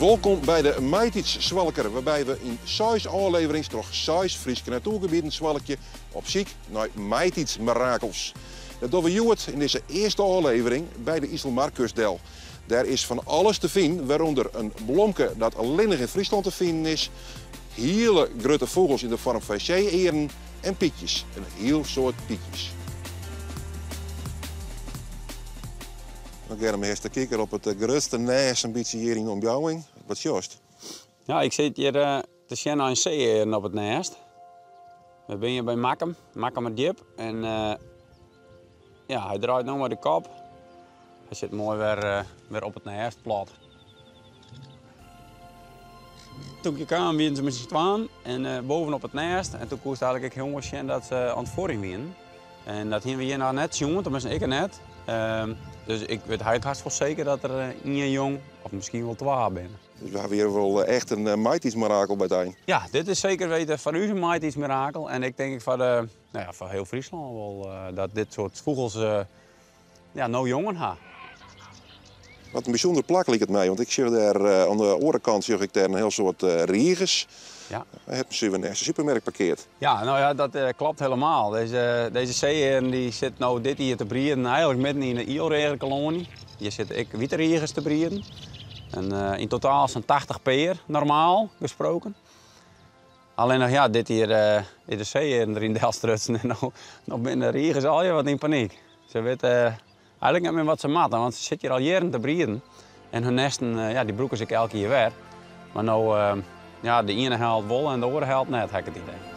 Wolkom by de Maitydsswalker, wêrby't we yn seis ôfleverings troch seis Fryske natoergebieten swalkje op syk nei maitiidsmirakels. Dat dogge we hjoed yn dizze earste ôflevering by de Iselmarkust del. Dêr is fan alles te finen, wêrûnder in blomke dat allinnich yn Fryslân te finen is, hiele grutte fûgels yn de foarm fan see-earnen en pykjes, in hiel soad pykjes. No Germ, hast de kikker op it grutste nêst in bytsje hjir yn de omjouwing. Wat sjochst? Ja, ik sit hjir te sjen nei in see-earn op it nêst. We binne hjir by Makkum, Makkumerdjip. En ja, hy draait no mei de kop. Hy sit moai wer op it nêst plat. Toen ik hjir kaam wienen se mei syn twaen en bovenop it nêst. En toen koest eigentlik ek hiel moai sjen dat se oan it fuorjen wienen. En dat hienen we hjir noch net sjoen, tenminsten ik net. Dus ik wit eigentlik hast wol seker dat der ien jong of miskien wol twa binne. Dus we hawwe hjir wol echt in maitiidsmirakel by it ein. Ja, dit is seker weten foar ús in maitiidsmirakel. En ik tink ek foar de, nou ja, foar hiel Fryslân wol dat dit soart fûgels ja, no jongen ha. Wat in bysûnder plak liket my, want ik sjoch dêr oan de oare kant sjoch ik dêr in hiel soad rigers. Ja. Hy hat him suver neist de supermerk parkeard. Ja, no ja, dat klopt helemaal. Deze, deze see-earn die sit no dit jier te brieden eigentlik midden yn de ielreagerkoloanje. Hjir sitte ek wite rigers te brieden. En yn totaal sa'n 80 pear, normaal gesproken. Allinnich ja, dit jier is de see-earn deryn delstrutsen en no, no binne de rigers allegear wat yn panyk. Se witte eigentlik net mear wat se moatte, want se sitte hjir al jierren te brieden. En hun nêsten, ja, dy brûke se ek elk jier wer. Mar no, ja, de iene helt wol en de oare helt net, ha ik it idee.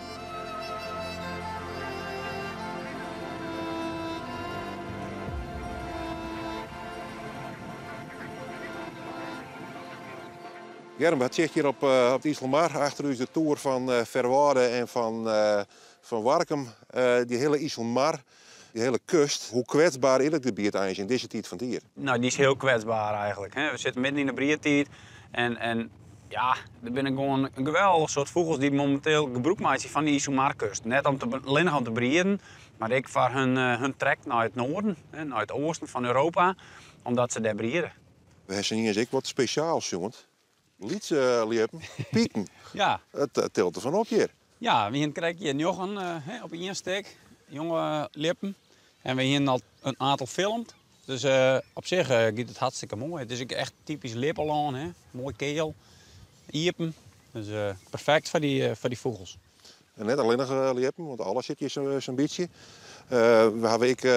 Germ, wat sit hjir op de Iselmar? Achter ús de toer fan Ferwâlde en fan Warkum. Dy hiele Iselmar, dy hiele kust. Hoe kwetsber is it gebiet eins yn dizze tiid fan it jier? No, dy is hiel kwetsber eigentlik. We sitte midden yn de briedtiid en ja, der binne gewoan in geweldich soad fûgels dy't mominteel gebrûk meitsje fan dy Iselmarkust. Net om te, allinnich om te brieden, mar ek foar hun trek nei it noarden, nei it oasten fan Europa, omdat se dêr briede. We hawwe iens ek wat spesjaals sjoen. Lytse ljippen, piken. Ja. It tilt derfan op hjir. Ja, we hienen krekt hjir njoggen op ien stik, jonge ljippen. En we hienen al in oantal filmd. Dus op sich giet it hartstikke moai. It is ek echt typysk ljippelân, hè? Moai keal, iepen. Dus perfekt foar dy fûgels. En net allinnich ljippen, want alles sit hjir sa'n bytsje. We hawwe ek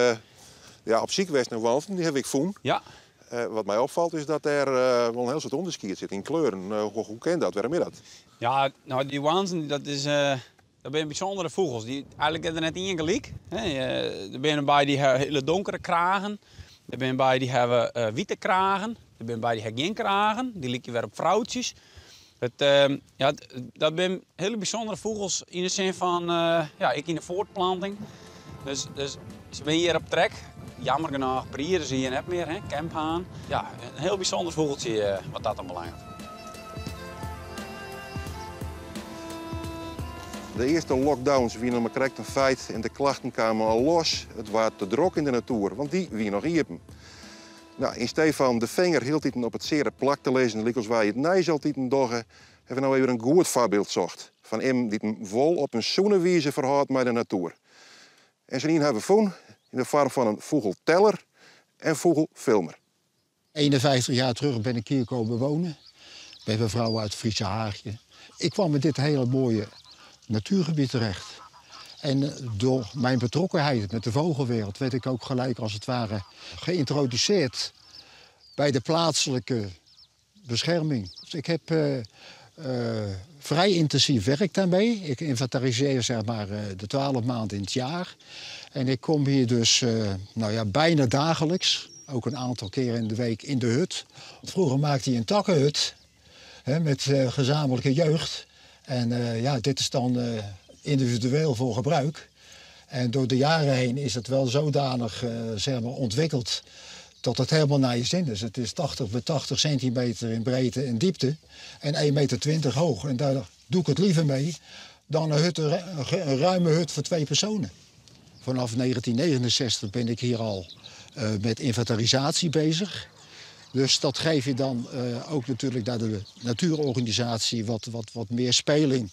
ja, op syk west nei wanten, dy hawwe ik fûn. Ja. Wat my opfalt is dat dêr wol in hiel soad ûnderskied sit yn kleuren. Hoe kin dat? Wêrom is dat? Ja, no dy wanten, dat is, dat binne bysûndere fûgels. Dy, eigentlik is der net ien gelyk. Der binne by dy hawwe hiele donkere kragen. Der binne by dy hawwe wite kragen. Der binne by dy hawwe gjin kragen. Dy lykje wer op froutsjes. It, ja, dat binne hiele bysûndere fûgels yn de sin fan, ja, ek yn de fuortplanting. Dus, dus se binne hjir op trek. Jammer genôch briede se hjir net mear, hè, kemphaan. Ja, in hiel bysûnder fûgeltsje wat dat oanbelanget. De earste lockdowns wiene mar krekt in feit en de klachten kamen al los. It waard te drok yn de natoer, want dy wie noch iepen. No, yn stee fan de finger hieltiten op it seare plak te lizzen, lykas wy it nijs altiten dogge, hawwe we no even in goed foarbyld socht fan immen dy't him wol op in sûne wize ferhâldt mei de natoer. En sa'n ien hawwe we fûn yn de foarm fan in fûgelteller en fûgelfilmer. 51 jaar terug ben ik hier komen wonen. Bij mijn vrouw uit Friese Haagje. Ik kwam in dit hele mooie natuurgebied terecht. En door mijn betrokkenheid met de vogelwereld werd ik ook gelijk als het ware geïntroduceerd bij de plaatselijke bescherming. Dus ik heb vrij intensief werk daarmee. Ik inventariseer zeg maar, de 12 maanden in het jaar. En ik kom hier dus nou ja, bijna dagelijks, ook een aantal keren in de week in de hut. Vroeger maakte hij een takkenhut hè, met gezamenlijke jeugd. En ja, dit is dan individueel voor gebruik. En door de jaren heen is het wel zodanig zeg maar, ontwikkeld dat het helemaal naar je zin is. Het is 80 bij 80 centimeter in breedte en diepte en 1,20 meter hoog. En daar doe ik het liever mee dan een, hut, een ruime hut voor twee personen. Vanaf 1969 ben ik hier al met inventarisatie bezig. Dus dat geef je dan eh, ook natuurlijk naar de natuurorganisatie wat, wat, wat meer speling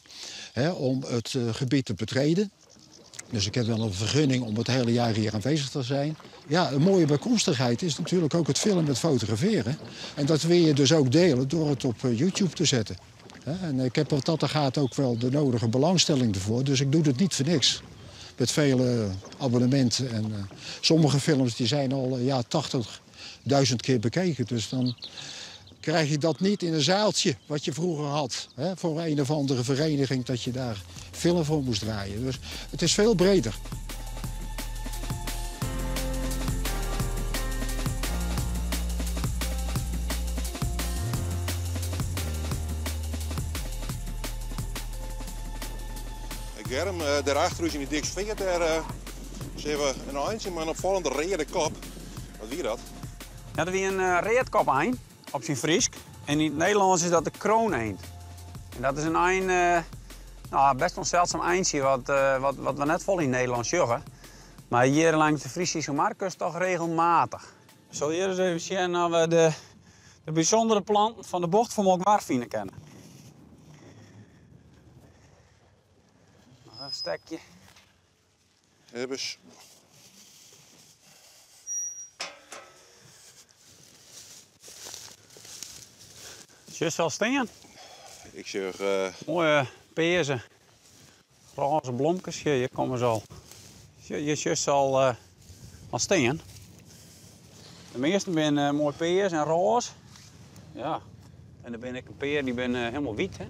hè, om het eh, gebied te betreden. Dus ik heb wel een vergunning om het hele jaar hier aanwezig te zijn. Ja, een mooie bijkomstigheid is natuurlijk ook het filmen met fotograferen. En dat wil je dus ook delen door het op eh, YouTube te zetten. En ik heb wat dat gaat ook wel de nodige belangstelling ervoor. Dus ik doe het niet voor niks. Met vele abonnementen. En uh, sommige films die zijn al ja, 80.000 keer bekeken. Dus dan krijg je dat niet in een zaaltje wat je vroeger had. Hè, voor een of andere vereniging dat je daar film voor moest draaien. Dus het is veel breder. Germ, uh, daarachter is in die dik sfeer, daar uh, zien we een eindje met een opvallende rode kop. Wat wie dat? Ja, dat is een uh, readkop eind op zijn Friesk. En in het Nederlands is dat de krooneend. En dat is een eind, nou, best een zeldzaam eindje wat, wat, wat we net vol in Nederland zeggen. Maar hier langs de Friese Markus toch regelmatig. Zal je eens even zien of we de, de bijzondere plant van de bocht van Molkwar vinden kennen. Nog een stekje. Hebbes. Just al staan. Ik zeg... Mooie peersen. Roze blomkes. Hier komen ze al. Je just al, al staan. De meeste zijn uh, mooi peers en roze. Ja. En dan ben ik een peer die ben helemaal wit. Hè?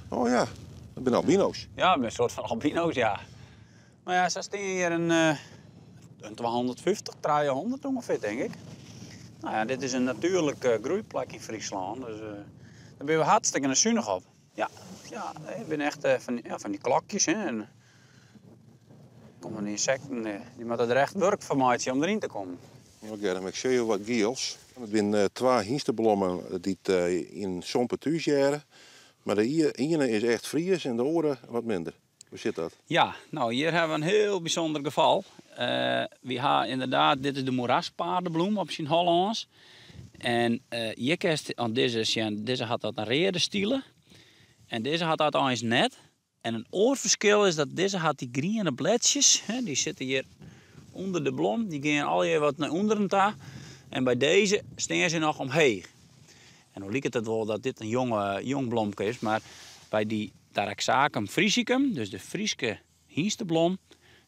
Oh ja, dat zijn albino's. Ja, dat een soort van albino's, ja. Maar ja, ze staan hier een, een 250, 300 ongeveer, denk ik. Nou ja, dit is een natuurlijke groeiplek in Friesland, dus daar ben we hartstikke zuinig op. Ja, ja, ik ben echt van, ja, van die klokjes. Hè, en komen die insecten, die moeten er echt werk van maken om erin te komen. Oké, ik zie je wat giels. Het zijn uh, twee hingsteblommen die uh, in zo'n jaren. Maar de ene is echt Fries en de andere wat minder. Hoe zit dat? Ja, nou hier hebben we een heel bijzonder geval. Uh, we hebben inderdaad, dit is de moeraspaardenbloem op zijn Hollands. En uh, hier kerst, want deze, deze had dat een rede stielen. En deze had dat eens net. En een oorverschil is dat deze had die groene bladjes. Hè, die zitten hier onder de blom. Die gaan al hier wat naar onderen ta. En bij deze staan ze nog omheen. En hoe lijkt het wel dat dit een jonge, jong blomke is, maar bij die Taraxacum frisicum, dus de Frieske hingsteblom,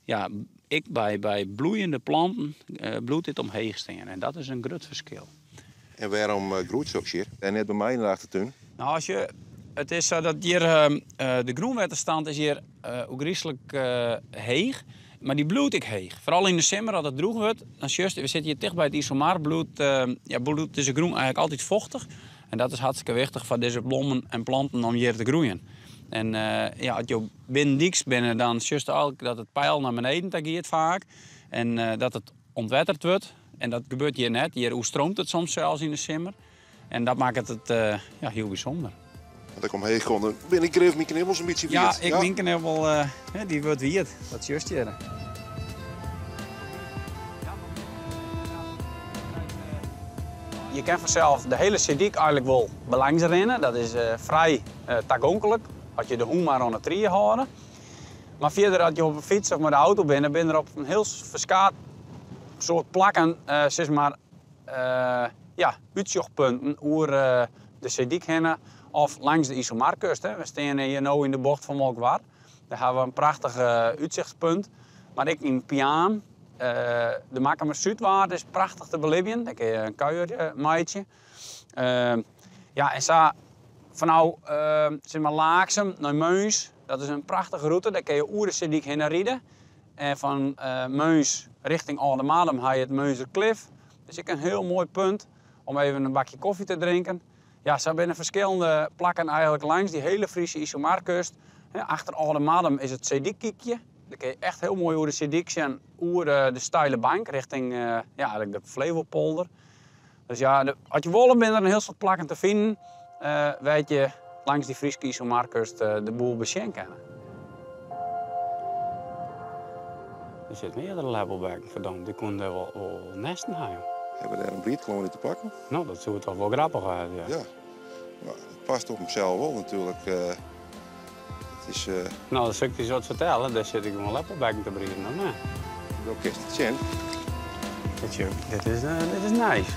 ja, ik bij, bij bloeiende planten uh, bloeit dit omheen staan. En dat is een groot verschil. En waarom uh, groeit zo hier? En net bij mij in de achtertuin? Nou, als je, het is zo dat hier uh, de groenwetterstand is hier ook griezelig heeg. Maar die bloeit ik heeg. Vooral in de zomer als het droog wordt. Dan just, we zitten hier dicht bij het IJsselmeer, bloeit, ja, bloeit deze groen eigenlijk altijd vochtig. En dat is hartstikke wichtig voor deze bloemen en planten om hier te groeien. En uh, ja, als je binnen diks bent, dan zie je ook dat het pijl naar beneden gaat vaak. En uh, dat het ontwetterd wordt. En dat gebeurt hier net. Hier stroomt het soms zelfs in de simmer. En dat maakt het uh, ja, heel bijzonder. Dat ik omheen kon, ben ik mijn knibbels een beetje wierd. Ja, ik ja. mijn knibbel, die wordt wierd. Dat is juist hier. Je kan vanzelf de hele Zeedyk eigenlijk wel belangs rennen. Dat is uh, vrij uh, toegankelijk. Als je de hoen maar aan het drieën houden. Maar verder, als je op een fiets of met de auto bent, ben er op een heel verskaat soort plakken, uh, zeg maar, ja, uitzichtpunten over de Zeedyk heen of langs de IJsselmeerkust. Hè. We staan hier nu in de bocht van Molkwar. Daar hebben we een prachtig uitzichtspunt. Maar ik in Piaam, de Makkumer Zuidwaard is prachtig te beleven. Daar kun je een kuiermaatje. Ja, en zo vanuit zeg maar Laaksum naar Meuns, dat is een prachtige route. Daar kun je oer de Zeedyk heen rijden. En van Meuns richting Aldemardum ga je het Meunzerklif. Dus ik een heel mooi punt om even een bakje koffie te drinken. Ja, zo binnen verschillende plakken eigenlijk langs die hele Friese IJsselmeerkust. Achter Aldemardum is het Zeedykkiekje. Dan kun je echt heel mooi over de Zeedyk zien, oer de steile bank richting ja, eigenlijk de Flevopolder. Dus ja, de, als je wollen bent er een heel soort plakken te vinden, weet je langs die Friese IJsselmeerkust de boel besjen kennen. Er zit meerdere leppelbekken, verdomd, die konden wel, wel nesten houden. Hawwe we dêr in briedkoloanje te pakken? No, dat soe toch wol grappich wêze, ja. Ja. No, it past op himsels wol natuerlik. It is. No, dan sil ik dy wat fertelle. Dêr sit ik gewoan leppelbekken te brieden, of net? Do kinst it sjen. Dit, dit is, dit is nice.